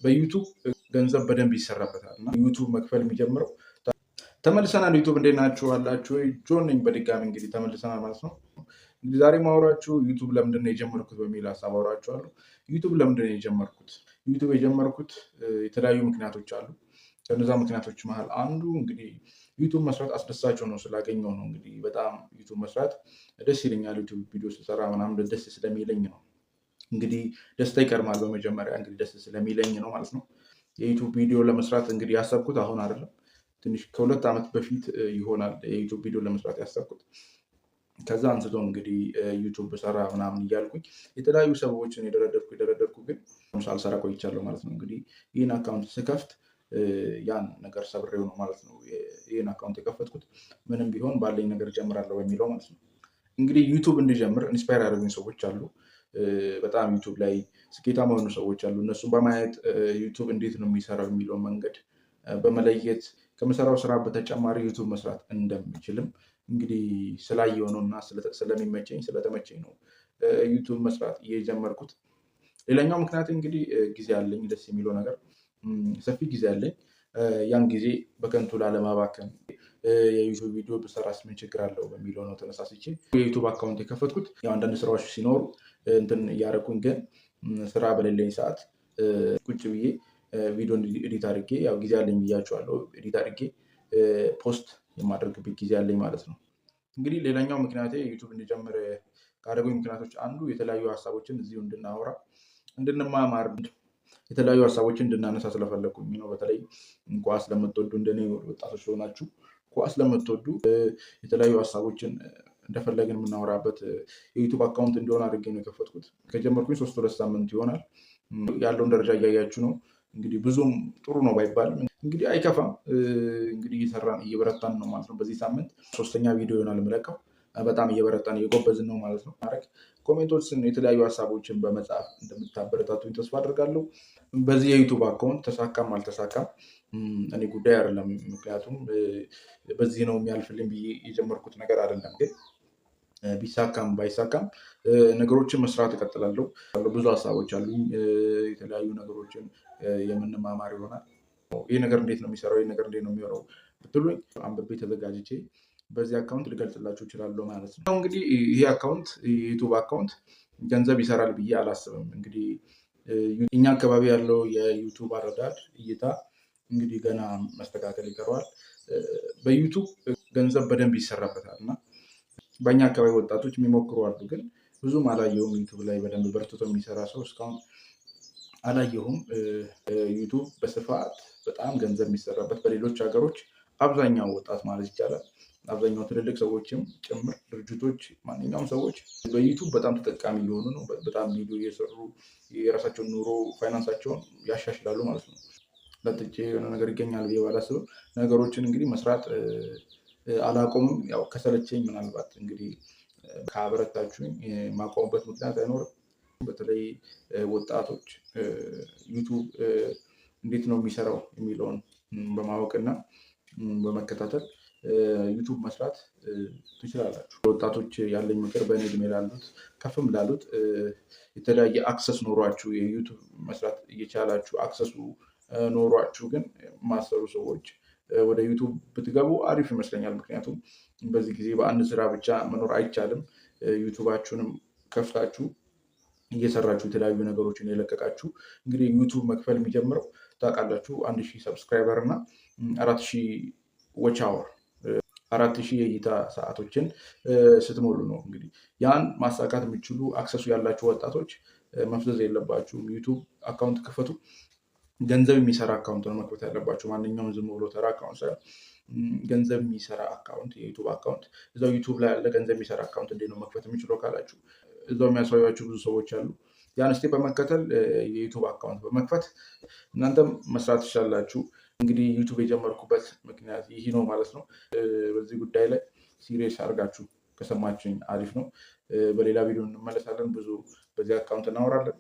በ YouTube ገንዘብ በደንብ ይሰራበታል እና YouTube መክፈል የሚጀምረው። ተመልሰናል። YouTube እንዴት ናችሁ አላችሁ ወይ? ጆን ነኝ በድጋሚ እንግዲህ ተመልሰናል ማለት ነው። እንግዲህ ዛሬ ማውራችሁ YouTube ለምንድን ነው የጀመርኩት በሚል ሀሳብ አውራችኋለሁ። YouTube ለምንድን ነው የጀመርኩት? YouTube የጀመርኩት የተለያዩ ምክንያቶች አሉ። ከነዛ ምክንያቶች መሀል አንዱ እንግዲህ YouTube መስራት አስደሳች ሆኖ ስላገኘው ነው። እንግዲህ በጣም YouTube መስራት ደስ ይለኛል። YouTube ቪዲዮ ስሰራ ምናምን ደስ ስለሚለኝ ነው። እንግዲህ ደስታ ይቀድማል። በመጀመሪያ እንግዲህ ደስ ስለሚለኝ ነው ማለት ነው። የ YouTube ቪዲዮ ለመስራት እንግዲህ ያሰብኩት አሁን አይደለም፣ ትንሽ ከ2 ዓመት በፊት ይሆናል የ YouTube ቪዲዮ ለመስራት ያሰብኩት። ከዛ አንስቶ እንግዲህ YouTube ብሰራ ምናምን እያልኩኝ የተለያዩ ሰዎችን የደረደርኩ የደረደርኩ ግን ሳልሰራ ቆይቻለሁ ማለት ነው። እንግዲህ ይህን account ስከፍት ያን ነገር ሰብሬው ነው ማለት ነው። ይህን account የከፈትኩት ምንም ቢሆን ባለኝ ነገር እጀምራለሁ በሚለው ማለት ነው። እንግዲህ YouTube እንድጀምር inspire ያደረጉኝ ሰዎች አሉ። በጣም YouTube ላይ ስኬታማ የሆኑ ሰዎች አሉ። እነሱን በማየት YouTube እንዴት ነው የሚሰራው የሚለውን መንገድ በመለየት ከምሰራው ስራ በተጨማሪ YouTube መስራት እንደምችልም እንግዲህ ስላየው ነው እና ስለሚመቸኝ ስለተመቸኝ ነው YouTube መስራት የጀመርኩት። ሌላኛው ምክንያት እንግዲህ ጊዜ አለኝ። ደስ የሚለው ነገር ሰፊ ጊዜ አለኝ። ያን ጊዜ በከንቱ ላለማባከን የ YouTube ቪዲዮ ብሰራስ ምን ችግር አለው በሚለው ነው ተነሳስቼ የ YouTube account የከፈትኩት። ያው አንዳንድ ስራዎች ሲኖሩ እንትን እያደረኩኝ ግን ስራ በሌለኝ ሰዓት ቁጭ ብዬ ቪዲዮ edit አድርጌ፣ ያው ጊዜ አለኝ ብያችኋለሁ፣ edit አድርጌ post የማደርግበት ጊዜ አለኝ ማለት ነው። እንግዲህ ሌላኛው ምክንያቴ YouTube እንድጀምር ካደረጉኝ ምክንያቶች አንዱ የተለያዩ ሀሳቦችን እዚሁ እንድናወራ፣ እንድንማማር፣ የተለያዩ ሀሳቦችን እንድናነሳ ስለፈለኩኝ ነው። በተለይ ኳስ ለምትወዱ፣ እንደኔ ወጣቶች ለሆናችሁ፣ ኳስ ለምትወዱ የተለያዩ ሀሳቦችን እንደፈለግን የምናወራበት የ YouTube account እንዲሆን አድርጌ ነው የከፈትኩት። ከጀመርኩኝ 3 2 ሳምንት ይሆናል። ያለውን ደረጃ እያያችሁ ነው። እንግዲህ ብዙም ጥሩ ነው ባይባልም እንግዲህ አይከፋም። እንግዲህ እየሰራን እየበረታን ነው ማለት ነው። በዚህ ሳምንት ሶስተኛ ቪዲዮ ይሆናል የምለቀው። በጣም እየበረታን እየጎበዝን ነው ማለት ነው። ማድረግ comment ኦችን፣ የተለያዩ ሀሳቦችን በመጻፍ እንደምታበረታቱኝ ተስፋ አድርጋለሁ። በዚህ የ YouTube account ተሳካም አልተሳካም እኔ ጉዳይ አይደለም። ምክንያቱም በዚህ ነው የሚያልፍልኝ ብዬ የጀመርኩት ነገር አይደለም። ግን ቢሳካም ባይሳካም ነገሮችን መስራት እቀጥላለሁ። ብዙ ሀሳቦች አሉኝ። የተለያዩ ነገሮችን የምንማማር ይሆናል። ይህ ነገር እንዴት ነው የሚሰራው፣ ይህ ነገር እንዴት ነው የሚሆነው ብትሉኝ አንብቤ ተዘጋጅቼ በዚህ account ልገልጽላችሁ እችላለሁ ማለት ነው። እንግዲህ ይህ account የ YouTube account ገንዘብ ይሰራል ብዬ አላስብም። እንግዲህ እኛ አካባቢ ያለው የ YouTube አረዳድ እይታ እንግዲህ ገና መስተካከል ይቀረዋል። በ YouTube ገንዘብ በደንብ ይሰራበታል እና በእኛ አካባቢ ወጣቶች የሚሞክሩ አሉ፣ ግን ብዙም አላየሁም። YouTube ላይ በደንብ በርትቶ የሚሰራ ሰው እስካሁን አላየሁም። YouTube በስፋት በጣም ገንዘብ የሚሰራበት በሌሎች ሀገሮች አብዛኛው ወጣት ማለት ይቻላል፣ አብዛኛው ትልልቅ ሰዎችም ጭምር፣ ድርጅቶች፣ ማንኛውም ሰዎች በ YouTube በጣም ተጠቃሚ እየሆኑ ነው። በጣም ቪዲዮ እየሰሩ የራሳቸውን ኑሮ ፋይናንሳቸውን ያሻሽላሉ ማለት ነው። ለጥጬ የሆነ ነገር ይገኛል ብዬ ባላስብም ነገሮችን እንግዲህ መስራት አላቆምም። ያው ከሰለቸኝ ምናልባት እንግዲህ ካበረታችሁኝ የማቆምበት ምክንያት አይኖርም። በተለይ ወጣቶች YouTube እንዴት ነው የሚሰራው የሚለውን በማወቅ እና በመከታተል YouTube መስራት ትችላላችሁ። ወጣቶች ያለኝ ምክር በእኔ እድሜ ላሉት ከፍም ላሉት የተለያየ access ኖሯችሁ የ YouTube መስራት እየቻላችሁ፣ access ኡ ኖሯችሁ ግን የማትሰሩ ሰዎች ወደ YouTube ብትገቡ አሪፍ ይመስለኛል። ምክንያቱም በዚህ ጊዜ በአንድ ስራ ብቻ መኖር አይቻልም። YouTube ኣችሁንም ከፍታችሁ እየሰራችሁ የተለያዩ ነገሮችን የለቀቃችሁ እንግዲህ YouTube መክፈል የሚጀምረው ታውቃላችሁ 1000 subscriber እና 4000 watch hour፣ 4000 የእይታ ሰዓቶችን ስትሞሉ ነው። እንግዲህ ያን ማሳካት የሚችሉ access ኡ ያላችሁ ወጣቶች መፍዘዝ የለባችሁም። YouTube account ክፈቱ። ገንዘብ የሚሰራ account ነው መክፈት ያለባችሁ። ማንኛውም ዝም ብሎ ተራ account ሳይሆን ገንዘብ የሚሰራ account፣ የ YouTube account እዛው YouTube ላይ ያለ ገንዘብ የሚሰራ account እንዴት ነው መክፈት የሚችለው ካላችሁ እዛው የሚያሳዩአችሁ ብዙ ሰዎች አሉ። ያን step በመከተል የ YouTube account በመክፈት እናንተም መስራት ትችላላችሁ። እንግዲህ YouTube የጀመርኩበት ምክንያት ይህ ነው ማለት ነው። በዚህ ጉዳይ ላይ serious አድርጋችሁ ከሰማችሁኝ አሪፍ ነው። በሌላ ቪዲዮ እንመለሳለን። ብዙ በዚህ account እናወራለን።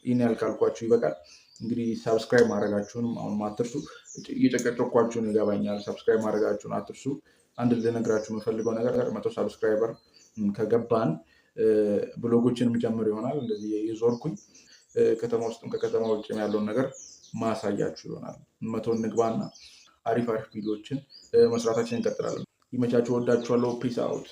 ይህን ያህል ካልኳችሁ ይበቃል። እንግዲህ subscribe ማድረጋችሁንም አሁንም አትርሱ። እየጨቀጨኳችሁን ይገባኛል። Subscribe ማድረጋችሁን አትርሱ። አንድ ልነግራችሁ የምፈልገው ነገር 100 subscriber ከገባን vlog ኦችን የምጀምር ይሆናል። እንደዚህ የዞርኩኝ ከተማ ውስጥም ከከተማ ውጭም ያለውን ነገር ማሳያችሁ ይሆናል። 100 እንግባና አሪፍ አሪፍ ቪዲዮዎችን መስራታችን እንቀጥላለን። ይመቻችሁ። ወዳችኋለሁ። Peace out።